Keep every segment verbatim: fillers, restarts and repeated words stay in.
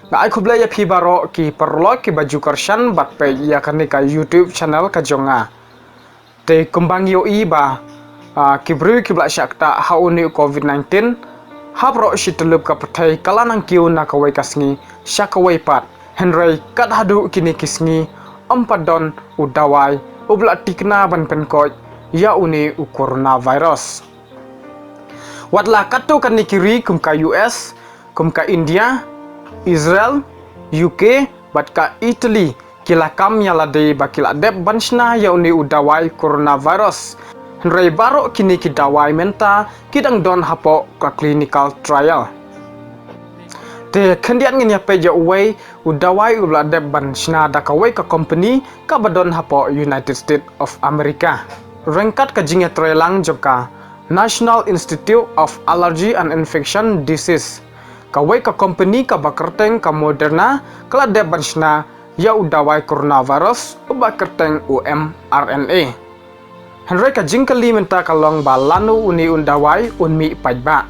Nga ai khublei ïa phi baroh ki paralok kiba ju kyrshan bad peit ïa kane ka YouTube channel ka jong nga. Te kumba ngi ïohi ba, ah, ki briew kiba la shah ktah ha une u covid nineteen ha baroh shi tylli ka pyrthei ka la nang kiew na kawei ka sngi sha kawei pat. Hynrei kat haduh kine ki sngi ym pat don u dawai uba la tikna ban pynkoit ïa une u coronavirus. Wat la katto katne ki ri kum ka U S, kum ka India, Israel, U K bad ka Italy ki la kam ïa lade ba ki la dep ban shna ïa une u dawai coronavirus. Hynrei baroh kine ki dawai mynta ki dang don hapoh ka clinical trial. Te khyndiat ngin ïa peit ïa uwei u dawai uba la dep ban shna da kawei ka company kaba don hapoh United States of America. Ryngkat ka jingïatreilang jong ka National Institute of Allergy and Infection Disease, kawei ka company kaba kyrteng ka Moderna ka la dep ban shna ïa u dawai coronavirus uba kyrteng u mRNA. Hynrei ka jingkylli mynta ka long ba lano une u dawai un mih paidbah.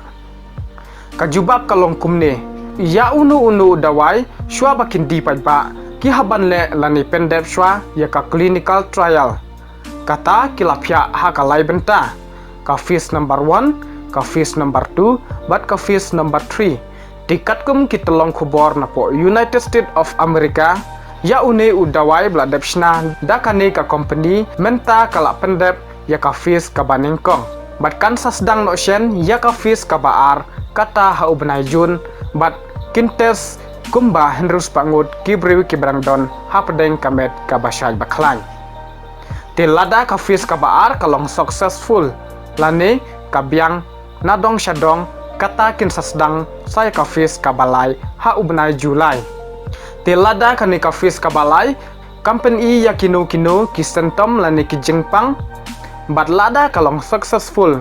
Ka jubab ka long kumne, ïa uno uno u dawai shuwa ba kin die paidbah ki hap ban leh lane pyndep shuwa ïa ka clinical trial. Kata ki la phiah ha ka lai bynta, ka phase number one, ka phase number two bad ka phase number three. Te katkum ki tyllong khubor napoh United States of America, ïa une u dawai ba la dep shna da kane ka company mynta ka la pyndep ïa ka phase kaba nyngkong bad kan sa sdang noh shen ïa ka phase kaba ar kata ha u bnai June bad kin test kumba hynriew spah ngut ki briew kiba dang don hapdeng ka met kaba shait ba khlaiñ. Te lada ka phase kaba ar ka long successful lane ka biang na dong sha dong, kata kin sa sdang sa ïa ka phase kaba lai ha u bnai July. Te lada kane ka phase kaba lai kam pyni ïa kino kino ki symptom lane ki jingpang bad lada ka long successful,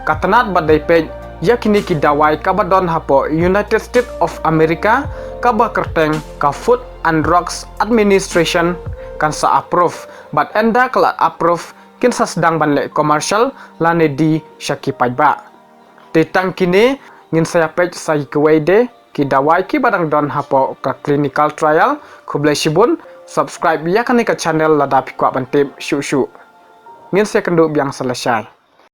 ka tnat bad dei peit ïa kine ki dawai kaba don hapoh United States of America kaba kyrteng ka Food and Drugs Administration kan sa approve bad ynda ka la approve kin sa sdang ban leh commercial lane die sha ki paidbah. Te tang kine, ngin sa ïa peit sa ïa kiwei de ki dawai kiba dang don hapoh ka clinical trial. Khublei shibun, subscribe ïa kane ka channel lada phi kwah ban tip shuh shuh. Ngin sa ïakynduh biang sa lashai.